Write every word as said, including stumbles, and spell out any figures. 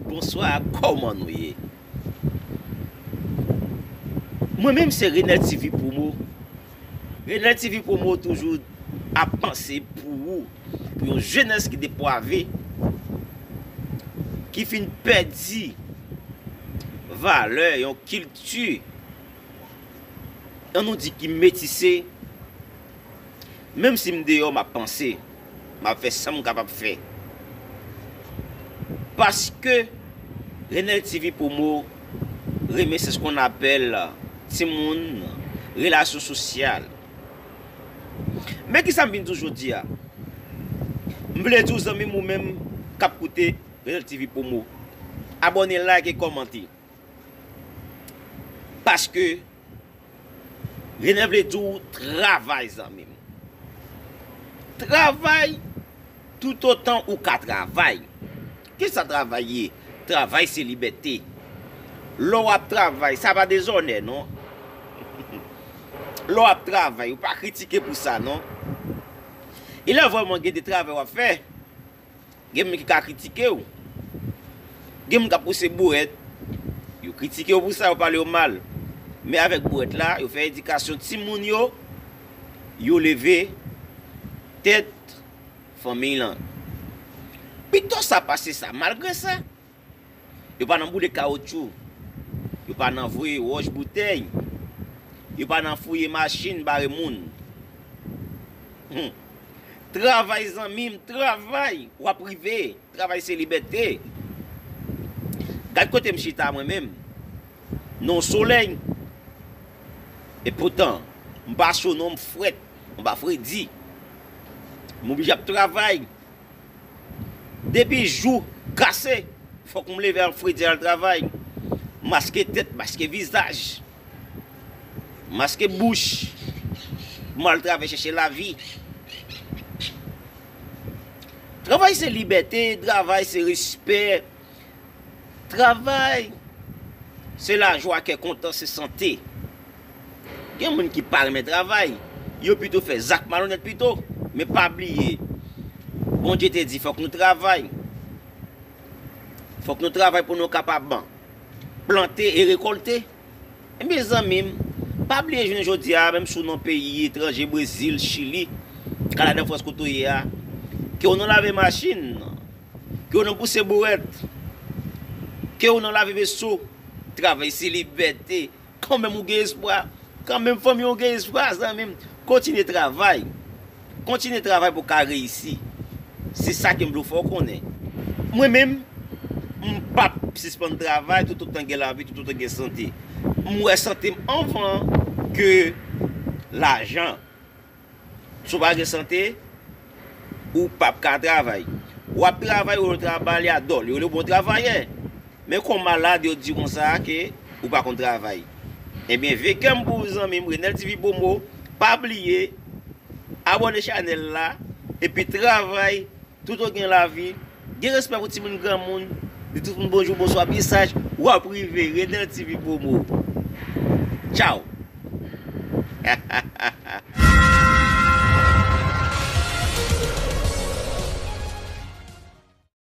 Bonswa, kòman nou ye? Mwen menm se Renel T V Promo. Renel T V Promo toujou ap panse pou ou, pou yon jenès ki depwave, ki fin pèdi valè yon kilti, ann nou di ki metise. Menm si m deyò, m ap panse, m ap fè sa m kapab fè. Paske Renel T V Promo renmen se ce qu'on appelle timoun, relasyon sosyal. Men kisa m vin di w jodi a? M vle di w, zanmi m, ou menm k ap koute Renel T V Promo, abòne, like e kòmante. Paske Renel vle di w travay, zanmi m. Travay toutotan ou ka travay. Kisa travay ye? Travay se libète. Lè w ap travay, sa pa dezonè, non. Lè w ap travay, ou pa kritike pou sa, non. E lè vrèman gen de travay w ap fè, gen moun ki ka kritike w. Gen moun k ap pouse bourèt. Yo kritike w pou sa, yo pale w mal. Men avèk bourèt la, yo fè edikasyon timoun yo, yo leve tèt fanmi lan. Pito sa pase sa. Malgre sa, yo pa nan boule kawotchou. Yo pa nan voye wòch boutèy. Yo pa nan fouye machin bare moun. Hmm. Travay, zanmi m, travay, w ap rive. Travay se libète. Gad kote m chita mwen menm. Nan yon solèy. E poutan, m pa cho non, m frèt, m pa fredi. M oblije ap travay. Depi jou kase, fòk m leve an fredi al travay. Maske tèt, maske vizaj. Maske bouch. M al travay chèche lavi. Travay se libète, travay se respè. Travay se lajwa, kè kontan, se sante. Gen moun ki pa renmen travay, yo pito fè zak malonèt pito. Men pa bliye, Bondye te di fòk nou travay. Fòk nou travay pou nou kapab plante e rekòlte. Ebyen, zanmi m, pa bliye jounen jodi a, menm si w nan peyi etranje, Brezil, Chili, Kanada, Frans, kote w ye a, ke w nan lave machin, ke w nan pouse bourèt, ke w nan lave veso, travay se libète. Kanmenm ou gen espwa. Kanmenm fanmi w gen espwa, zanmi m. Kontinye travay. Kontinye travay pou w ka reyisi. Se sa ke m vle w fè w konnen. Mwen menm, m p ap sispann travay toutotan gen lavi, toutotan gen sante. M wè sante m anvan ke lajan. Si w pa gen sante, ou p ap ka travay. W ap travay, ou yo travay a dòl, yo le bon travayè. Men kon malad, yo di konsa ke ou pa konn travay. Ebyen, vekè m pou ou, zanmi m, Renel T V Promo. Pa bliye, abòne chanèl la, epi travay, tout ou gen lavi, gen respè pou timoun, granmoun, di tout moun bonjou, bonswa, byen saj, w ap rive, Renel T V Promo. Tchaw.